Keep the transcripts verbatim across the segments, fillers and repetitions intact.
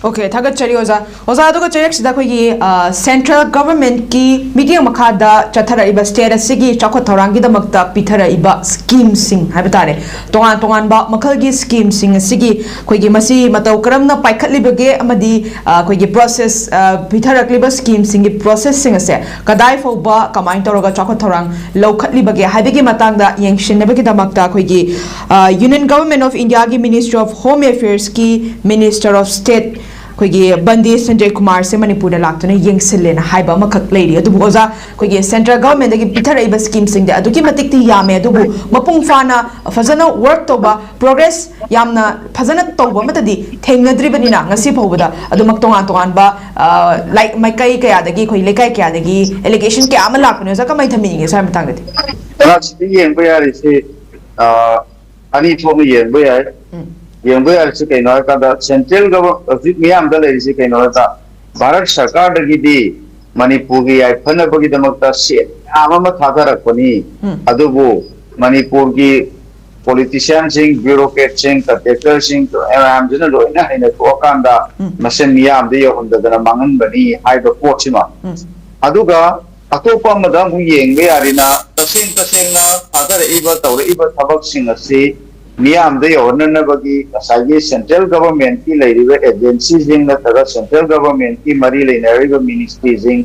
Okay, ꯊꯥꯒꯠꯆꯔꯤ ꯑꯣꯖꯥ꯫ ꯑꯣꯖꯥ, ꯑꯗꯨꯒ ꯆꯩꯔꯛꯁꯤꯗ ꯑꯩꯈꯣꯏꯒꯤ ꯁꯦꯟꯇ꯭ꯔꯦꯜ ꯒꯚꯔꯟꯃꯦꯟꯠꯀꯤ ꯃꯤꯠꯌꯦꯡ ꯃꯈꯥꯗ ꯆꯠꯊꯔꯛꯏꯕ ꯁ꯭ꯇꯦꯠ ꯑꯁꯤꯒꯤ ꯆꯥꯎꯈꯠ ꯊꯧꯔꯥꯡꯒꯤꯗꯃꯛꯇ ꯄꯤꯊꯔꯛꯏꯕ ꯁ꯭ꯀꯤꯝꯁꯤꯡ ꯍꯥꯏꯕ ꯇꯥꯔꯦ, ꯇꯣꯉꯥꯟ ꯇꯣꯉꯥꯟꯕ ꯃꯈꯜꯒꯤ ꯁ꯭ꯀꯤꯝꯁꯤꯡ ꯑꯁꯤꯒꯤ ꯑꯩꯈꯣꯏꯒꯤ ꯃꯁꯤ ꯃꯇꯧ ꯀꯔꯝꯅ ꯄꯥꯏꯈꯠꯂꯤꯕꯒꯦ ꯑꯃꯗꯤ ꯑꯩꯈꯣꯏꯒꯤ ꯄ꯭ꯔꯣꯁꯦꯁ, ꯄꯤꯊꯔꯛꯂꯤꯕ ꯁ꯭ꯀꯤꯝꯁꯤꯡꯒꯤ ꯄ꯭ꯔꯣꯁꯦꯁꯁꯤꯡ ꯑꯁꯦ ꯀꯗꯥꯏ ꯐꯥꯎꯕ ꯀꯃꯥꯏꯅ ꯇꯧꯔꯒ ꯆꯥꯎꯈꯠ ꯊꯧꯔꯥꯡ ꯂꯧꯈꯠꯂꯤꯕꯒꯦ ꯍꯥꯏꯕꯒꯤ ꯃꯇꯥꯡꯗ ꯌꯦꯡꯁꯤꯟꯅꯕꯒꯤꯗꯃꯛꯇ ꯑꯩꯈꯣꯏꯒꯤ Union Government of Indiaꯒꯤ Ministry of Home Affairsꯀꯤ Minister of State ꯑꯩꯈꯣꯏꯒꯤ ꯕꯟꯗꯤ ꯁꯟꯖꯌ ꯀꯨꯃꯥꯔꯁꯦ ꯃꯅꯤꯄꯨꯔꯗ ꯂꯥꯛꯇꯨꯅ ꯌꯦꯡꯁꯤꯜꯂꯦꯅ ꯍꯥꯏꯕ ꯑꯃꯈꯛ ꯂꯩꯔꯤ꯫ ꯑꯗꯨꯕꯨ ꯑꯣꯖꯥ, ꯑꯩꯈꯣꯏꯒꯤ ꯁꯦꯟꯇ꯭ꯔꯦꯜ ꯒꯚꯔꯟꯃꯦꯟꯠꯇꯒꯤ ꯄꯤꯊꯔꯛꯏꯕ ꯁ꯭ꯀꯤꯝꯁꯤꯡꯗꯤ ꯑꯗꯨꯛꯀꯤ ꯃꯇꯤꯛꯇꯤ ꯌꯥꯝꯃꯦ, ꯑꯗꯨꯕꯨ ꯃꯄꯨꯡ ꯐꯥꯅ ꯐꯖꯅ ꯋꯔꯛ ꯇꯧꯕ, ꯄ꯭ꯔꯣꯒ꯭ꯔꯦꯁ ꯌꯥꯝꯅ ꯐꯖꯅ ꯇꯧꯕ ꯑꯃꯠꯇꯗꯤ ꯊꯦꯡꯅꯗ꯭ꯔꯤꯕꯅꯤꯅ, ꯉꯁꯤ ꯐꯥꯎꯕꯗ ꯑꯗꯨꯃꯛ ꯇꯣꯉꯥꯟ ꯇꯣꯉꯥꯟꯕ ꯂꯥꯏꯛ ꯃꯥꯏꯀꯩ ꯀꯌꯥꯗꯒꯤ, ꯑꯩꯈꯣꯏ ꯂꯩꯀꯥꯏ ꯀꯌꯥꯗꯒꯤ ꯑꯦꯂꯤꯒꯦꯁꯟ ꯀꯌꯥ ꯑꯃ ꯂꯥꯛꯄꯅꯦ꯫ ꯑꯣꯖꯥ, ꯀꯃꯥꯏꯅ ꯊꯝꯕꯤꯅꯤꯡꯉꯦ ꯁ꯭ꯋꯥꯏ ꯃꯇꯥꯡꯗꯗꯤ? ꯁꯤꯗ ꯌꯦꯡꯕ ꯌꯥꯔꯤꯁꯤ ꯑꯅꯤ ꯊꯣꯛꯅ ꯌꯦꯡꯕ ꯌꯥꯏ꯫ ꯌꯦꯡꯕ ꯌꯥꯔꯤꯁꯤ ꯀꯩꯅꯣ ꯍꯥꯏꯔꯀꯥꯟꯗ, ꯁꯦꯟꯇ꯭ꯔꯦꯜ ꯒꯚꯔ ꯍꯧꯖꯤꯛ ꯃꯤꯌꯥꯝꯗ ꯂꯩꯔꯤꯁꯤ ꯀꯩꯅꯣ ꯍꯥꯏꯕꯗ, ꯚꯥꯔꯠ ꯁꯔꯀꯥꯔꯗꯒꯤꯗꯤ ꯃꯅꯤꯄꯨꯔꯒꯤ ꯌꯥꯏꯐꯅꯕꯒꯤꯗꯃꯛꯇ ꯁꯦꯜ ꯃꯌꯥꯝ ꯑꯃ ꯊꯥꯗꯔꯛꯄꯅꯤ꯫ ꯑꯗꯨꯕꯨ ꯃꯅꯤꯄꯨꯔꯒꯤ ꯄꯣꯂꯤꯇꯤꯁꯤꯌꯥꯟꯁꯤꯡ, ꯕ꯭ꯌꯨꯔꯣꯀ꯭ꯔꯦꯠꯁꯤꯡ, ꯀꯟꯇ꯭ꯔꯦꯛꯇꯔꯁꯤꯡ ꯃꯌꯥꯝꯁꯤꯅ ꯂꯣꯏꯅ ꯍꯩꯅ ꯊꯣꯛꯑꯀꯥꯟꯗ ꯃꯁꯦꯟ ꯃꯤꯌꯥꯝꯗ ꯌꯧꯍꯟꯗꯗꯅ ꯃꯥꯡꯍꯟꯕꯅꯤ ꯍꯥꯏꯕ ꯄꯣꯠꯁꯤꯃ꯫ ꯑꯗꯨꯒ ꯑꯇꯣꯞꯄ ꯑꯃꯗ ꯑꯃꯨꯛ ꯌꯦꯡꯕ ꯌꯥꯔꯤꯅ, ꯇꯁꯦꯡ ꯇꯁꯦꯡꯅ ꯊꯥꯗꯔꯛꯏꯕ ꯇꯧꯔꯛꯏꯕ ꯊꯕꯛꯁꯤꯡ ꯑꯁꯤ ꯃꯤꯌꯥꯝꯗ ꯌꯧꯍꯟꯅꯅꯕꯒꯤ ꯉꯁꯥꯏꯒꯤ ꯁꯦꯟꯇ꯭ꯔꯦꯜ ꯒꯚꯔꯟꯃꯦꯟꯠꯀꯤ ꯂꯩꯔꯤꯕ ꯑꯦꯖꯦꯟꯁꯤꯁꯤꯡ ꯅꯠꯇ꯭ꯔꯒ ꯁꯦꯟꯇ꯭ꯔꯦꯜ ꯒꯚꯔꯟꯃꯦꯟꯠꯀꯤ ꯃꯔꯤ ꯂꯩꯅꯔꯤꯕ ꯃꯤꯅꯤꯁꯇ꯭ꯔꯤꯁꯤꯡ,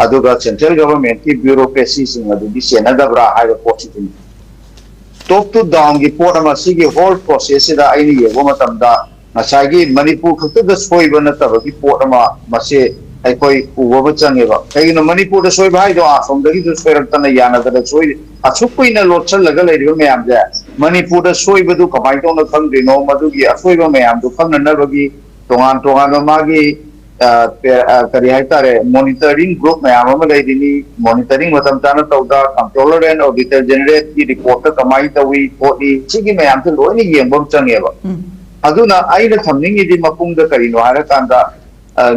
ꯑꯗꯨꯒ ꯁꯦꯟꯇ꯭ꯔꯦꯜ ꯒꯚꯔꯟꯃꯦꯟꯠꯀꯤ ꯕ꯭ꯌꯨꯔꯣꯀ꯭ꯔꯦꯁꯤꯁꯤꯡ ꯑꯗꯨꯗꯤ ꯆꯦꯟꯅꯗꯕ꯭ꯔꯥ ꯍꯥꯏꯕ ꯄꯣꯠꯁꯤꯗꯤ, ꯇꯣꯞ ꯇꯨ ꯗꯥꯎꯟꯒꯤ ꯄꯣꯠ ꯑꯃ, ꯁꯤꯒꯤ ꯍꯣꯜ ꯄ꯭ꯔꯣꯁꯦꯁꯁꯤꯗ ꯑꯩꯅ ꯌꯦꯡꯕ ꯃꯇꯝꯗ ꯉꯁꯥꯏꯒꯤ ꯃꯅꯤꯄꯨꯔ ꯈꯛꯇꯗ ꯁꯣꯏꯕ ꯅꯠꯇꯕꯒꯤ ꯄꯣꯠ ꯑꯃ ꯃꯁꯤ ꯑꯩꯈꯣꯏ ꯎꯕ ꯑꯃ ꯆꯪꯉꯦꯕ꯫ ꯀꯩꯒꯤꯅꯣ ꯃꯅꯤꯄꯨꯔꯗ ꯁꯣꯏꯕ ꯍꯥꯏꯗꯣ ꯑꯁꯣꯝꯗꯒꯤꯁꯨ ꯁꯣꯏꯔꯛꯇꯅ ꯌꯥꯅꯗꯅ ꯁꯣꯏ, ꯑꯁꯨꯛ ꯀꯨꯏꯅ ꯂꯣꯠꯁꯤꯜꯂꯒ ꯂꯩꯔꯤꯕ ꯃꯌꯥꯝꯁꯦ ꯃꯅꯤꯄꯨꯔꯗ ꯁꯣꯏꯕꯗꯨ ꯀꯃꯥꯏꯅ ꯇꯧꯅ ꯈꯪꯗꯣꯏꯅꯣ? ꯃꯗꯨꯒꯤ ꯑꯁꯣꯏꯕ ꯃꯌꯥꯝꯗꯨ ꯈꯪꯅꯅꯕꯒꯤ ꯇꯣꯉꯥꯟ ꯇꯣꯉꯥꯟꯕ ꯃꯥꯒꯤ ꯀꯔꯤ ꯍꯥꯏꯇꯥꯔꯦ, ꯃꯣꯅꯤꯇꯔꯤꯡ ꯒ꯭ꯔꯨꯞ ꯃꯌꯥꯝ ꯑꯃ ꯂꯩꯔꯤꯅꯤ꯫ ꯃꯣꯅꯤꯇꯔꯤꯡ ꯃꯇꯝ ꯆꯥꯅ ꯇꯧꯗ, ꯀꯝꯄ꯭ꯔꯣꯂꯔ ꯑꯦꯟ ꯑꯣꯗꯤꯇꯔ ꯖꯦꯅꯔꯦꯜꯒꯤ ꯔꯤꯄꯣꯔꯠꯇ ꯀꯃꯥꯏꯅ ꯇꯧꯏ ꯈꯣꯠꯂꯤ, ꯁꯤꯒꯤ ꯃꯌꯥꯝꯁꯦ ꯂꯣꯏꯅ ꯌꯦꯡꯕ ꯑꯃ ꯆꯪꯉꯦꯕ꯫ ꯑꯗꯨꯅ ꯑꯩꯅ ꯊꯝꯅꯤꯡꯉꯤꯗꯤ ꯃꯄꯨꯡꯗ ꯀꯔꯤꯅꯣ ꯍꯥꯏꯔꯀꯥꯟꯗ,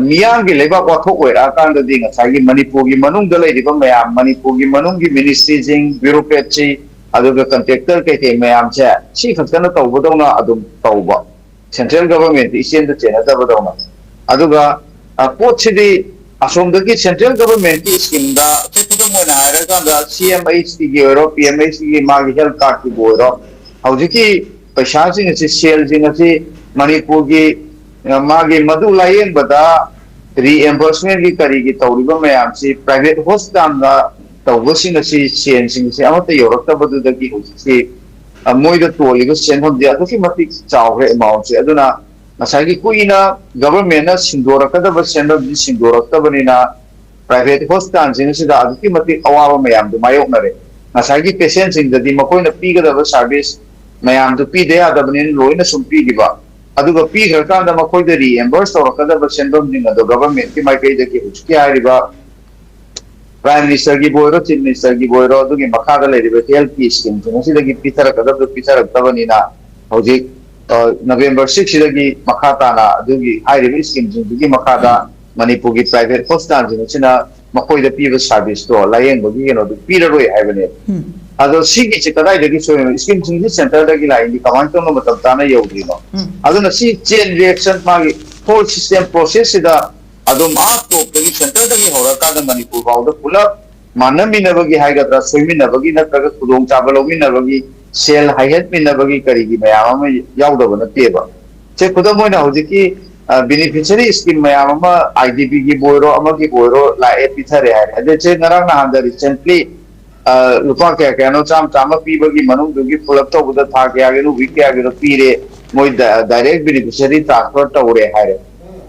ꯃꯤꯌꯥꯝꯒꯤ ꯂꯩꯕꯥꯛ ꯋꯥꯊꯣꯛ ꯑꯣꯏꯔꯛꯑꯀꯥꯟꯗꯗꯤ ꯉꯁꯥꯏꯒꯤ ꯃꯅꯤꯄꯨꯔꯒꯤ ꯃꯅꯨꯡꯗ ꯂꯩꯔꯤꯕ ꯃꯌꯥꯝ, ꯃꯅꯤꯄꯨꯔꯒꯤ ꯃꯅꯨꯡꯒꯤ ꯃꯤꯅꯤꯁꯇ꯭ꯔꯤꯁꯤꯡ, ꯕ꯭ꯌꯨꯔꯣꯀ꯭ꯔꯦꯠꯁꯤꯡ, ꯑꯗꯨꯒ ꯀꯟꯇ꯭ꯔꯦꯛꯇꯔ ꯀꯩꯀꯩ ꯃꯌꯥꯝꯁꯦ ꯁꯤ ꯈꯛꯇꯅ ꯇꯧꯕꯗꯧꯅ ꯑꯗꯨꯝ ꯇꯧꯕ, ꯁꯦꯟꯇ꯭ꯔꯦꯜ ꯒꯚꯔꯟꯃꯦꯟꯠꯇ ꯏꯆꯦꯟꯗ ꯆꯦꯟꯅꯗꯕꯗꯧꯅ꯫ ꯑꯗꯨꯒ ꯄꯣꯠꯁꯤꯗꯤ ꯑꯁꯣꯝꯗꯒꯤ central government ꯀꯤ scheme ꯗ, ꯈꯨꯗꯝ ꯑꯣꯏꯅ ꯍꯥꯏꯔꯀꯥꯟꯗ, ꯁꯤ ꯑꯦꯝ ꯑꯩꯆ ꯇꯤ ꯒꯤ ꯑꯣꯏꯔꯣ, ꯄꯤ ꯑꯦꯝ ꯑꯩꯆ ꯇꯤ ꯒꯤ, ꯃꯥꯒꯤ health card ꯀꯤꯕꯨ ꯑꯣꯏꯔꯣ, ꯍꯧꯖꯤꯛꯀꯤ ꯄꯩꯁꯥꯁꯤꯡ ꯑꯁꯤ, ꯁꯦꯜꯁꯤꯡ ꯑꯁꯤ ꯃꯅꯤꯄꯨꯔꯒꯤ ꯃꯥꯒꯤ ꯃꯗꯨ ꯂꯥꯏꯌꯦꯡꯕꯗ reimbursement ꯀꯤ ꯀꯔꯤꯒꯤ ꯇꯧꯔꯤꯕ ꯃꯌꯥꯝꯁꯤ private hospital ꯗ ꯇꯧꯕꯁꯤꯡ ꯑꯁꯤ ꯁꯦꯟꯁꯤꯡꯁꯤ ꯑꯃꯠꯇ ꯌꯧꯔꯛꯇꯕꯗꯨꯗꯒꯤ ꯍꯧꯖꯤꯛꯁꯤ ꯃꯣꯏꯗ ꯇꯣꯜꯂꯤꯕ ꯁꯦꯟꯐꯝꯁꯦ ꯑꯗꯨꯛꯀꯤ ꯃꯇꯤꯛ ꯆꯥꯎꯈ꯭ꯔꯦ, amount ꯁꯦ꯫ ꯑꯗꯨꯅ ꯉꯁꯥꯏꯒꯤ ꯀꯨꯏꯅ government ꯅ ꯁꯤꯡꯗꯣꯔꯛꯀꯗꯕ ꯁꯦꯟꯐꯝꯁꯤ ꯁꯤꯡꯗꯣꯔꯛꯇꯕꯅꯤꯅ private hospital ꯁꯤꯡ ꯑꯁꯤꯗ ꯑꯗꯨꯛꯀꯤ ꯃꯇꯤꯛ ꯑꯋꯥꯕ ꯃꯌꯥꯝꯗꯨ ꯃꯥꯌꯣꯛꯅꯔꯦ꯫ ꯉꯁꯥꯏꯒꯤ patient ꯁꯤꯡꯗꯗꯤ ꯃꯈꯣꯏꯅ ꯄꯤꯒꯗꯕ service ꯃꯌꯥꯝꯗꯨ ꯄꯤꯗ ꯌꯥꯗꯕꯅꯤꯅ ꯂꯣꯏꯅ ꯁꯨꯝ ꯄꯤꯈꯤꯕ꯫ ꯑꯗꯨꯒ ꯄꯤꯈ꯭ꯔꯀꯥꯟꯗ ꯃꯈꯣꯏꯗ reimburse ꯇꯧꯔꯛꯀꯗꯕ ꯁꯦꯟꯐꯝꯁꯤꯡ ꯑꯗꯣ government ꯀꯤ ꯃꯥꯏꯀꯩꯗꯒꯤ ꯍꯧꯖꯤꯛꯀꯤ ꯍꯥꯏꯔꯤꯕ Prime Minister ꯒꯤꯕꯨ ꯑꯣꯏꯔꯣ, Chief Minister ꯒꯤꯕꯨ ꯑꯣꯏꯔꯣ, ꯑꯗꯨꯒꯤ ꯃꯈꯥꯗ ꯂꯩꯔꯤꯕ health ꯀꯤ scheme ꯁꯤꯡ ꯑꯁꯤꯗꯒꯤ ꯄꯤꯊꯔꯛꯀꯗꯕꯗꯨ ꯄꯤꯊꯔꯛꯇꯕꯅꯤꯅ ꯍꯧꯖꯤꯛ, ꯑ, November six ꯁꯤꯗꯒꯤ ꯃꯈꯥ ꯇꯥꯅ ꯑꯗꯨꯒꯤ ꯍꯥꯏꯔꯤꯕ scheme ꯁꯤꯡꯗꯨꯒꯤ ꯃꯈꯥꯗ ꯃꯅꯤꯄꯨꯔꯒꯤ private hospital ꯁꯤꯡ ꯑꯁꯤꯅ ꯃꯈꯣꯏꯗ ꯄꯤꯕ service ꯇꯣ, ꯂꯥꯌꯦꯡꯕꯒꯤ ꯀꯩꯅꯣꯗꯨ ꯄꯤꯔꯔꯣꯏ ꯍꯥꯏꯕꯅꯦꯕ꯫ ꯑꯗꯣ ꯁꯤꯒꯤꯁꯦ ꯀꯗꯥꯏꯗꯒꯤ ꯁꯣꯏꯔꯤꯅꯣ? Scheme ꯁꯤꯡꯁꯦ centre ꯗꯒꯤ ꯂꯥꯛꯏꯗꯤ ꯀꯃꯥꯏꯅ ꯇꯧꯅ ꯃꯇꯝ ꯆꯥꯅ ꯌꯧꯗ꯭ꯔꯤꯅꯣ? ꯑꯗꯨꯅ ꯁꯤ chain reaction, ꯃꯥꯒꯤ whole system process ꯁꯤꯗ ꯑꯗꯨꯝ ꯑꯥ top ꯇꯒꯤ, centre ꯗꯒꯤ ꯍꯧꯔꯀꯥꯟꯗ ꯃꯅꯤꯄꯨꯔ ꯐꯥꯎꯗ ꯄꯨꯂꯞ ꯃꯥꯟꯅꯃꯤꯟꯅꯕꯒꯤ ꯍꯥꯏꯒꯗ꯭ꯔꯥ, ꯁꯣꯏꯃꯤꯟꯅꯕꯒꯤ ꯅꯠꯇ꯭ꯔꯒ ꯈꯨꯗꯣꯡꯆꯥꯕ ꯂꯧꯃꯤꯟꯅꯕꯒꯤ, ꯁꯦꯜ ꯍꯥꯏꯍꯠꯃꯤꯟꯅꯕꯒꯤ ꯀꯔꯤꯒꯤ ꯃꯌꯥꯝ ꯑꯃ ꯌꯥꯎꯗꯕ ꯅꯠꯇꯦꯕ꯫ ꯁꯦ, ꯈꯨꯗꯝ ꯑꯣꯏꯅ ꯍꯧꯖꯤꯛꯀꯤ, ꯑ, beneficiary scheme ꯃꯌꯥꯝ ꯑꯃ, ꯑꯥꯏ ꯗꯤ ꯕꯤ ꯒꯤꯕꯨ ꯑꯣꯏꯔꯣ, ꯑꯃꯒꯤꯕꯨ ꯑꯣꯏꯔꯣ, ꯂꯥꯛꯑꯦ, ꯄꯤꯊꯔꯦ ꯍꯥꯏꯔꯦ꯫ ꯑꯗꯩ ꯁꯦ, ꯉꯔꯥꯡ ꯅꯍꯥꯟꯗ recently, ꯑ, ꯂꯨꯄꯥ ꯀꯌꯥ ꯀꯌꯥꯅꯣ, ꯆꯥꯝꯃ ꯆꯥꯝꯃ ꯄꯤꯕꯒꯤ ꯃꯅꯨꯡꯗꯨꯒꯤ ꯄꯨꯂꯞ ꯇꯧꯕꯗ ꯊꯥ ꯀꯌꯥꯒꯤꯅꯣ, week ꯀꯌꯥꯒꯤꯅꯣ ꯄꯤꯔꯦ, ꯃꯣꯏ ꯗ-, direct beneficiary transfer ꯇꯧꯔꯦ ꯍꯥꯏꯔꯦ꯫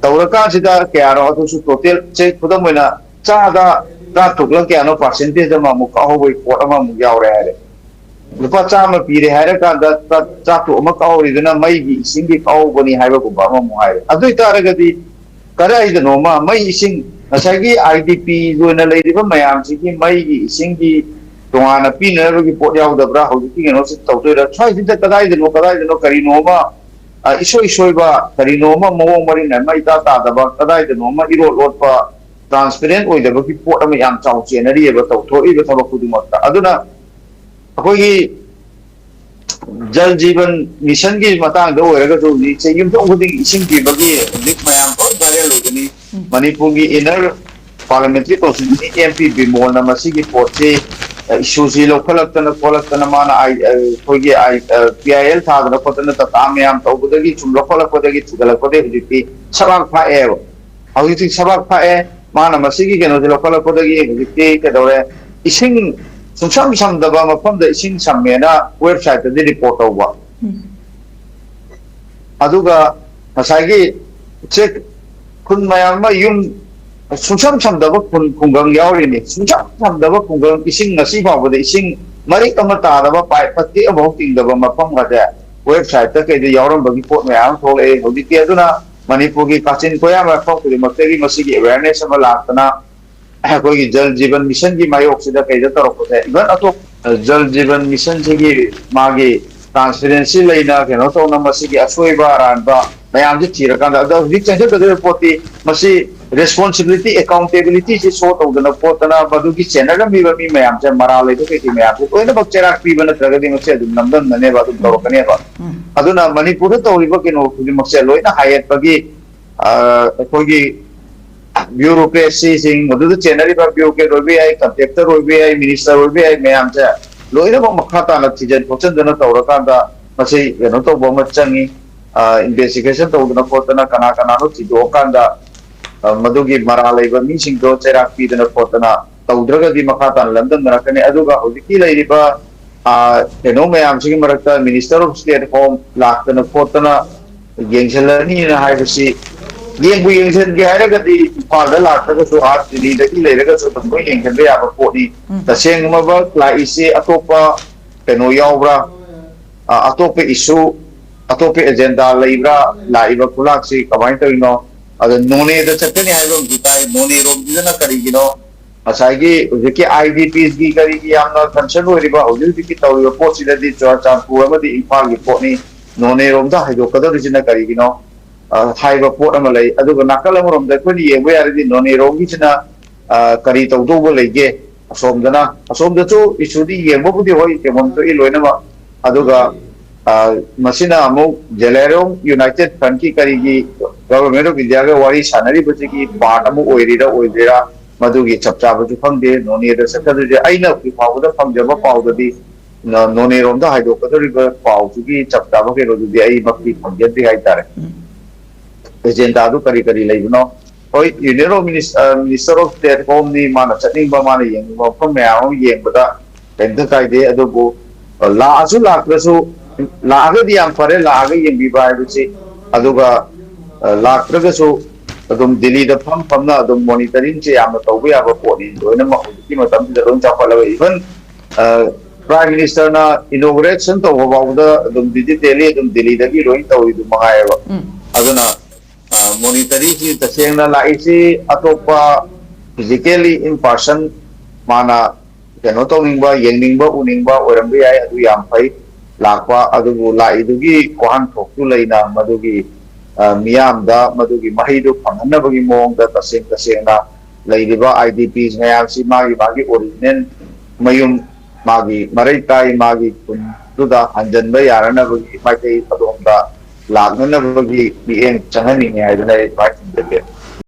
ꯇꯧꯔꯀꯥꯟꯁꯤꯗ ꯀꯌꯥꯅꯣ ꯑꯗꯨꯁꯨ total ꯁꯦ, ꯈꯨꯗꯝ ꯑꯣꯏꯅ ꯆꯥꯗ ꯇꯔꯥꯇꯔꯨꯛꯂ ꯀꯌꯥꯅꯣ percentage ꯑꯃ ꯑꯃꯨꯛ ꯀꯛꯍꯧꯕꯒꯤ ꯄꯣꯠ ꯑꯃ ꯑꯃꯨꯛ ꯌꯥꯎꯔꯦ ꯍꯥꯏꯔꯦ꯫ ꯂꯨꯄꯥ ꯆꯥꯝꯃ ꯄꯤꯔꯦ ꯍꯥꯏꯔꯀꯥꯟꯗ ꯇ-, ꯇꯔꯥꯇꯔꯨꯛ ꯑꯃ ꯀꯛꯍꯧꯔꯤꯗꯨꯅ ꯃꯩꯒꯤ, ꯏꯁꯤꯡꯒꯤ ꯀꯛꯍꯧꯕꯅꯤ ꯍꯥꯏꯕꯒꯨꯝꯕ ꯑꯃꯃꯨꯛ ꯍꯥꯏꯔꯦ꯫ ꯑꯗꯨ ꯑꯣꯏꯇꯥꯔꯒꯗꯤ ꯀꯗꯥꯏꯗꯅꯣꯃ ꯃꯩ, ꯏꯁꯤꯡ, ꯉꯁꯥꯏꯒꯤ ꯑꯥꯏ ꯗꯤ ꯄꯤ ꯑꯣꯏꯅ ꯂꯩꯔꯤꯕ ꯃꯌꯥꯝꯁꯤꯒꯤ ꯃꯩꯒꯤ, ꯏꯁꯤꯡꯒꯤ ꯇꯣꯉꯥꯟꯅ ꯄꯤꯅꯅꯕꯒꯤ ꯄꯣꯠ ꯌꯥꯎꯗꯕ꯭ꯔꯥ? ꯍꯧꯖꯤꯛꯀꯤ ꯀꯩꯅꯣꯁꯤ ꯇꯧꯗꯣꯏꯔꯥ? ꯁ꯭ꯋꯥꯏꯁꯤꯗ ꯀꯗꯥꯏꯗꯅꯣ, ꯀꯗꯥꯏꯗꯅꯣ ꯀꯔꯤꯅꯣꯃ, ꯑ, ꯏꯁꯣꯏ ꯁꯣꯏꯕ, ꯀꯔꯤꯅꯣꯃ ꯃꯑꯣꯡ ꯃꯔꯤꯟ ꯑꯃ ꯏꯇꯥ ꯇꯥꯗꯕ, ꯀꯗꯥꯏꯗꯅꯣꯃ ꯏꯔꯣꯠ ꯂꯣꯠꯄ, transparent ꯑꯣꯏꯗꯕꯒꯤ ꯄꯣꯠ ꯑꯃ ꯌꯥꯝ ꯆꯥꯎ ꯆꯦꯟꯅꯔꯤꯑꯕ ꯇꯧꯊꯣꯛꯏꯕ ꯊꯕꯛ ꯈꯨꯗꯤꯡꯃꯛꯇ꯫ ꯑꯗꯨꯅ ꯑꯩꯈꯣꯏꯒꯤ ꯖꯜ ꯖꯤꯕꯟ ꯃꯤꯁꯟꯒꯤ ꯃꯇꯥꯡꯗ ꯑꯣꯏꯔꯒꯁꯨ ꯍꯧꯖꯤꯛꯁꯦ ꯌꯨꯝꯊꯣꯡ ꯈꯨꯗꯤꯡꯒꯤ ꯏꯁꯤꯡ ꯄꯤꯕꯒꯤ ꯍꯧꯖꯤꯛ ꯃꯌꯥꯝ ꯂꯣꯏ direct ꯃꯅꯤꯄꯨꯔꯒꯤ inner parliamentary constituency MP ꯕꯤꯃꯣꯜꯅ ꯃꯁꯤꯒꯤ ꯄꯣꯠꯁꯤ, ꯑ, issue ꯁꯤ ꯂꯧꯈꯠꯂꯛꯇꯅ ꯈꯣꯠꯂꯛꯇꯅ ꯃꯥꯅ ꯑꯥꯏ-, ꯑ, ꯑꯩꯈꯣꯏꯒꯤ ꯑꯥꯏ-, ꯑ, PIL ꯊꯥꯗꯅ ꯈꯣꯠꯇꯅ ꯇꯥꯇꯥ ꯃꯌꯥꯝ ꯇꯧꯕꯗꯒꯤ ꯁꯨꯝ ꯂꯧꯈꯠꯂꯛꯄꯗꯒꯤ ꯊꯤꯒꯠꯂꯛꯄꯗꯒꯤ ꯍꯧꯖꯤꯛꯇꯤ ꯁꯕꯥꯛ ꯐꯥꯛꯑꯦꯕ꯫ ꯍꯧꯖꯤꯛꯇꯤ ꯁꯕꯥꯛ ꯐꯥꯛꯑꯦ꯫ ꯃꯥꯅ ꯃꯁꯤꯒꯤ ꯀꯩꯅꯣꯁꯦ ꯂꯧꯈꯠꯂꯛꯄꯗꯒꯤ ꯍꯧꯖꯤꯛꯇꯤ ꯀꯩꯗꯧꯔꯦ? ꯏꯁꯤꯡ ꯁꯨꯡꯁꯝ ꯁꯝꯗꯕ ꯃꯐꯝꯗ ꯏꯁꯤꯡ ꯁꯝꯃꯦꯅ website ꯇꯗꯤ report ꯇꯧꯕ꯫ ꯎꯝ꯫ ꯑꯗꯨꯒ ꯉꯁꯥꯏꯒꯤ ꯆꯦꯛ ꯈꯨꯟ ꯃꯌꯥꯝ ꯑꯃ ꯌꯨꯝ ꯁꯨꯡꯁꯝ ꯁꯝꯗꯕ ꯈꯨꯟ ꯈꯨꯡꯒꯪ ꯌꯥꯎꯔꯤꯅꯤ꯫ ꯁꯨꯡꯁꯝ ꯁꯝꯗꯕ ꯈꯨꯡꯒꯪ, ꯏꯁꯤꯡ ꯉꯁꯤ ꯐꯥꯎꯕꯗ ꯏꯁꯤꯡ ꯃꯔꯤꯛ ꯑꯃ ꯇꯥꯗꯕ, ꯄꯥꯏꯞ ꯃꯇꯦꯛ ꯑꯃꯐꯥꯎ ꯇꯤꯡꯗꯕ ꯃꯐꯝ ꯑꯁꯦ website ꯇ ꯀꯩꯗ ꯌꯥꯎꯔꯝꯕꯒꯤ ꯄꯣꯠ ꯃꯌꯥꯝ ꯑꯃ ꯊꯣꯛꯂꯛꯑꯦ꯫ ꯍꯧꯖꯤꯛꯇꯤ ꯑꯗꯨꯅ ꯃꯅꯤꯄꯨꯔꯒꯤ ꯀꯥꯆꯤꯟ ꯀꯣꯌꯥ ꯃꯐꯝ ꯈꯨꯗꯤꯡꯃꯛꯇꯒꯤ ꯃꯁꯤꯒꯤ awareness ꯑꯃ ꯂꯥꯛꯇꯅ ꯑꯩꯈꯣꯏꯒꯤ ꯖꯜ ꯖꯤꯕꯟ ꯃꯤꯁꯟꯒꯤ ꯃꯥꯌꯣꯛꯁꯤꯗ ꯀꯩꯗ ꯇꯧꯔꯛꯄꯁꯦ, even ꯑꯇꯣꯞ ꯖꯜ ꯖꯤꯕꯟ ꯃꯤꯁꯟꯁꯤꯒꯤ ꯃꯥꯒꯤ transparency ꯂꯩꯅ ꯀꯩꯅꯣ ꯇꯧꯅ ꯃꯁꯤꯒꯤ ꯑꯁꯣꯏꯕ ꯑꯔꯥꯟꯕ ꯃꯌꯥꯝꯁꯤ ꯊꯤꯔꯀꯥꯟꯗ, ꯑꯗꯣ ꯍꯧꯖꯤꯛ ꯆꯦꯟꯊꯒꯗꯧꯔꯤꯕ ꯄꯣꯠꯇꯤ ꯃꯁꯤ responsibility, accountability ꯁꯤ show ꯇꯧꯗꯅ ꯈꯣꯠꯇꯅ ꯃꯗꯨꯒꯤ ꯆꯦꯟꯅꯔꯝꯃꯤꯕ ꯃꯤ ꯃꯌꯥꯝꯁꯦ, ꯃꯔꯥꯜ ꯂꯩꯕ ꯀꯩꯀꯩ ꯃꯌꯥꯝꯁꯦ ꯂꯣꯏꯅꯃꯛ ꯆꯩꯔꯥꯛ ꯄꯤꯕ ꯅꯠꯇ꯭ꯔꯒꯗꯤ ꯃꯁꯤ ꯑꯗꯨꯝ ꯅꯝꯗꯝꯅꯅꯦꯕ, ꯑꯗꯨꯝ ꯇꯧꯔꯛꯀꯅꯦꯕ꯫ ꯑꯗꯨꯅ ꯃꯅꯤꯄꯨꯔꯗ ꯇꯧꯔꯤꯕ ꯀꯩꯅꯣ ꯈꯨꯗꯤꯡꯃꯛꯁꯦ ꯂꯣꯏꯅ ꯍꯥꯏꯌꯦꯠꯄꯒꯤ, ꯑ, ꯑꯩꯈꯣꯏꯒꯤ bureaucracy ꯁꯤꯡ, ꯃꯗꯨꯗ ꯆꯦꯟꯅꯔꯤꯕ bureaucrat ꯑꯣꯏꯕ ꯌꯥꯏ, contractor ꯑꯣꯏꯕ ꯌꯥꯏ, minister ꯑꯣꯏꯕ ꯌꯥꯏ, ꯃꯌꯥꯝꯁꯦ ꯂꯣꯏꯅꯃꯛ ꯃꯈꯥ ꯇꯥꯅ ꯊꯤꯖꯤꯟ ꯈꯣꯠꯆꯤꯟꯗꯅ ꯇꯧꯔꯀꯥꯟꯗ ꯃꯁꯤ ꯀꯩꯅꯣ ꯇꯧꯕ ꯑꯃ ꯆꯪꯉꯤ꯫ ꯑ, investigation ꯇꯧꯗꯅ ꯈꯣꯠꯇꯅ ꯀꯅꯥ ꯀꯅꯥꯅꯣ ꯊꯤꯗꯣꯛꯑꯀꯥꯟꯗ, ꯑ, ꯃꯗꯨꯒꯤ ꯃꯔꯥꯜ ꯂꯩꯕ ꯃꯤꯁꯤꯡꯗꯣ ꯆꯩꯔꯥꯛ ꯄꯤꯗꯅ ꯈꯣꯠꯇꯅ ꯇꯧꯗ꯭ꯔꯒꯗꯤ ꯃꯈꯥ ꯇꯥꯅ ꯂꯝꯗꯝꯅꯔꯛꯀꯅꯤ꯫ ꯑꯗꯨꯒ ꯍꯧꯖꯤꯛꯀꯤ ꯂꯩꯔꯤꯕ, ꯑ, ꯀꯩꯅꯣ ꯃꯌꯥꯝꯁꯤꯒꯤ ꯃꯔꯛꯇ Minister of State Home ꯂꯥꯛꯇꯅ ꯈꯣꯠꯇꯅ ꯌꯦꯡꯁꯤꯜꯂꯅꯤꯅ ꯍꯥꯏꯕꯁꯤ, ꯌꯦꯡꯕꯨ ꯌꯦꯡꯁꯤꯟꯒꯦ ꯍꯥꯏꯔꯒꯗꯤ ꯏꯝꯐꯥꯜꯗ ꯂꯥꯛꯇ꯭ꯔꯒꯁꯨ, ꯑꯥ ꯗꯤꯜꯂꯤꯗꯒꯤ ꯂꯩꯔꯒꯁꯨ ꯑꯗꯨꯝ ꯂꯣꯏ ꯌꯦꯡꯁꯤꯟꯕ ꯌꯥꯕ ꯄꯣꯠꯅꯤ꯫ ꯎꯝ꯫ ꯇꯁꯦꯡꯕꯃꯛ ꯂꯥꯛꯏꯁꯤ ꯑꯇꯣꯞꯄ ꯀꯩꯅꯣ ꯌꯥꯎꯕ꯭ꯔꯥ? ꯑ, ꯑꯇꯣꯞꯄ issue, ꯑꯇꯣꯞꯄ agenda ꯂꯩꯕ꯭ꯔꯥ? ꯂꯥꯛꯏꯕ ꯈꯨꯂꯥꯛꯁꯤ ꯀꯃꯥꯏꯅ ꯇꯧꯔꯤꯅꯣ? ꯑꯗ ꯅꯣꯅꯦꯗ ꯆꯠꯀꯅꯤ ꯍꯥꯏꯕ ꯑꯃꯁꯨ ꯇꯥꯏ, ꯅꯣꯅꯦ ꯔꯣꯝꯁꯤꯗꯅ ꯀꯔꯤꯒꯤꯅꯣ? ꯉꯁꯥꯏꯒꯤ ꯍꯧꯖꯤꯛꯀꯤ I D Ps ꯀꯤ ꯀꯔꯤꯒꯤ ꯌꯥꯝꯅ concern ꯑꯣꯏꯔꯤꯕ ꯍꯧꯖꯤꯛ ꯍꯧꯖꯤꯛꯀꯤ ꯇꯧꯔꯤꯕ ꯄꯣꯠꯁꯤꯗꯗꯤ ꯆꯨꯔꯆꯥꯟꯄꯨꯔ ꯑꯃꯗꯤ ꯏꯝꯐꯥꯜꯒꯤ ꯄꯣꯠꯅꯤ, ꯅꯣꯅꯦꯔꯣꯝꯗ ꯍꯥꯏꯗꯣꯛꯀꯗꯧꯔꯤꯁꯤꯅ ꯀꯔꯤꯒꯤꯅꯣ, ꯑ, ꯍꯥꯏꯕ ꯄꯣꯠ ꯑꯃ ꯂꯩ꯫ ꯑꯗꯨꯒ ꯅꯥꯀꯜ ꯑꯃꯔꯣꯝꯗ ꯑꯩꯈꯣꯏꯅ ꯌꯦꯡꯕ ꯌꯥꯔꯗꯤ ꯅꯣꯅꯦꯔꯣꯝꯒꯤꯁꯤꯅ, ꯑ, ꯀꯔꯤ ꯇꯧꯗꯧꯕ ꯂꯩꯒꯦ? ꯑꯁꯣꯝꯗꯅ, ꯑꯁꯣꯝꯗꯁꯨ issue ꯗꯤ ꯌꯦꯡꯕꯕꯨꯗꯤ ꯍꯣꯏ ꯌꯦꯡꯐꯝ ꯊꯣꯛꯏ ꯂꯣꯏꯅꯃꯛ꯫ ꯑꯗꯨꯒ, ꯑ, ꯃꯁꯤꯅ ꯑꯃꯨꯛ ꯖꯦꯂꯦꯔꯣꯡ United Front ꯀꯤ ꯀꯔꯤꯒꯤ Government of India ꯒ ꯋꯥꯔꯤ ꯁꯥꯟꯅꯔꯤꯕꯁꯤꯒꯤ part ꯑꯃ ꯑꯣꯏꯔꯤꯔꯥ ꯑꯣꯏꯗ꯭ꯔꯤꯔꯥ, ꯃꯗꯨꯒꯤ ꯆꯞ ꯆꯥꯕꯁꯨ ꯈꯪꯗꯦ꯫ ꯅꯣꯅꯦꯗ ꯆꯠꯀꯗꯣꯏꯁꯦ ꯑꯩꯅ ꯍꯧꯖꯤꯛ ꯐꯥꯎꯕꯗ ꯐꯪꯖꯕ ꯄꯥꯎꯗꯗꯤ, ꯅ-, ꯅꯣꯅꯦꯔꯣꯝꯗ ꯍꯥꯏꯗꯣꯛꯀꯗꯧꯔꯤꯕ ꯄꯥꯎꯁꯤꯒꯤ ꯆꯞ ꯆꯥꯕ ꯀꯩꯅꯣꯗꯨꯗꯤ ꯑꯩꯃꯛꯇꯤ ꯐꯪꯖꯗ꯭ꯔꯤ ꯍꯥꯏꯇꯥꯔꯦ꯫ Agenda ꯗꯨ ꯀꯔꯤ ꯀꯔꯤ ꯂꯩꯕꯅꯣ? ꯍꯣꯏ, Union of Minis-, ꯑ, Minister of State ꯍꯣꯝꯅꯤ, ꯃꯥꯅ ꯆꯠꯅꯤꯡꯕ, ꯃꯥꯅ ꯌꯦꯡꯅꯤꯡꯕ ꯃꯐꯝ ꯃꯌꯥꯝ ꯑꯃ ꯌꯦꯡꯕꯗ ꯀꯩꯝꯇ ꯀꯥꯏꯗꯦ꯫ ꯑꯗꯨꯕꯨ, ꯑ, ꯂꯥꯛꯑꯁꯨ ꯂꯥꯛꯇ꯭ꯔꯁꯨ, ꯂꯥꯛꯑꯒꯗꯤ ꯌꯥꯝ ꯐꯔꯦ, ꯂꯥꯛꯑꯒ ꯌꯦꯡꯕꯤꯕ ꯍꯥꯏꯕꯁꯤ꯫ ꯑꯗꯨꯒ, ꯑ, ꯂꯥꯛꯇ꯭ꯔꯒꯁꯨ ꯑꯗꯨꯝ ꯗꯤꯜꯂꯤꯗ ꯐꯝ ꯐꯝꯅ ꯑꯗꯨꯝ monitoring ꯁꯦ ꯌꯥꯝꯅ ꯇꯧꯕ ꯌꯥꯕ ꯄꯣꯠꯅꯤ꯫ ꯂꯣꯏꯅꯃꯛ ꯍꯧꯖꯤꯛꯀꯤ ꯃꯇꯝꯁꯤꯗ ꯂꯣꯏ ꯆꯥꯎꯈꯠꯂꯒ, even, ꯑ, Prime Minister ꯅ inauguration ꯇꯧꯕ ꯐꯥꯎꯕꯗ ꯑꯗꯨꯝ visit ꯗꯦꯜꯂꯤ ꯑꯗꯨꯝ ꯗꯤꯜꯂꯤꯗꯒꯤ ꯂꯣꯏ ꯇꯧꯔꯤꯗꯨ ꯃꯉꯥꯏꯌꯦꯕ꯫ ꯎꯝ꯫ ꯑꯗꯨꯅ, ꯑ, monitoring ꯁꯤ ꯇꯁꯦꯡꯅ ꯂꯥꯛꯏꯁꯤ ꯑꯇꯣꯞꯄ physically in person ꯃꯥꯅ ꯀꯩꯅꯣ ꯇꯧꯅꯤꯡꯕ, ꯌꯦꯡꯅꯤꯡꯕ, ꯎꯅꯤꯡꯕ ꯑꯣꯏꯔꯝꯕ ꯌꯥꯏ, ꯑꯗꯨ ꯌꯥꯝ ꯐꯩ ꯂꯥꯛꯄ꯫ ꯑꯗꯨꯕꯨ ꯂꯥꯛꯏꯗꯨꯒꯤ ꯋꯥꯍꯟꯊꯣꯛꯇꯨ ꯂꯩꯅ ꯃꯗꯨꯒꯤ, ꯑ, ꯃꯤꯌꯥꯝꯗ ꯃꯗꯨꯒꯤ ꯃꯍꯩꯗꯨ ꯐꯪꯍꯟꯅꯕꯒꯤ ꯃꯑꯣꯡꯗ ꯇꯁꯦꯡ ꯇꯁꯦꯡꯅ ꯂꯩꯔꯤꯕ I D Ps ꯃꯌꯥꯝꯁꯤ ꯃꯥꯒꯤ ꯃꯥꯒꯤ original ꯃꯌꯨꯝ, ꯃꯥꯒꯤ ꯃꯔꯩꯀꯥꯏ, ꯃꯥꯒꯤ ꯈꯨꯟꯗꯨꯗ ꯍꯟꯖꯤꯟꯕ ꯌꯥꯅꯅꯕꯒꯤ ꯃꯥꯏꯀꯩ ꯑꯗꯣꯝꯗ ꯂꯥꯛꯅꯅꯕꯒꯤ ꯃꯤꯠꯌꯦꯡ ꯆꯪꯍꯟꯅꯤꯡꯉꯤ ꯍꯥꯏꯗꯅ ꯑꯩ ꯑꯗꯨꯃꯥꯏꯅ ꯊꯝꯖꯒꯦ꯫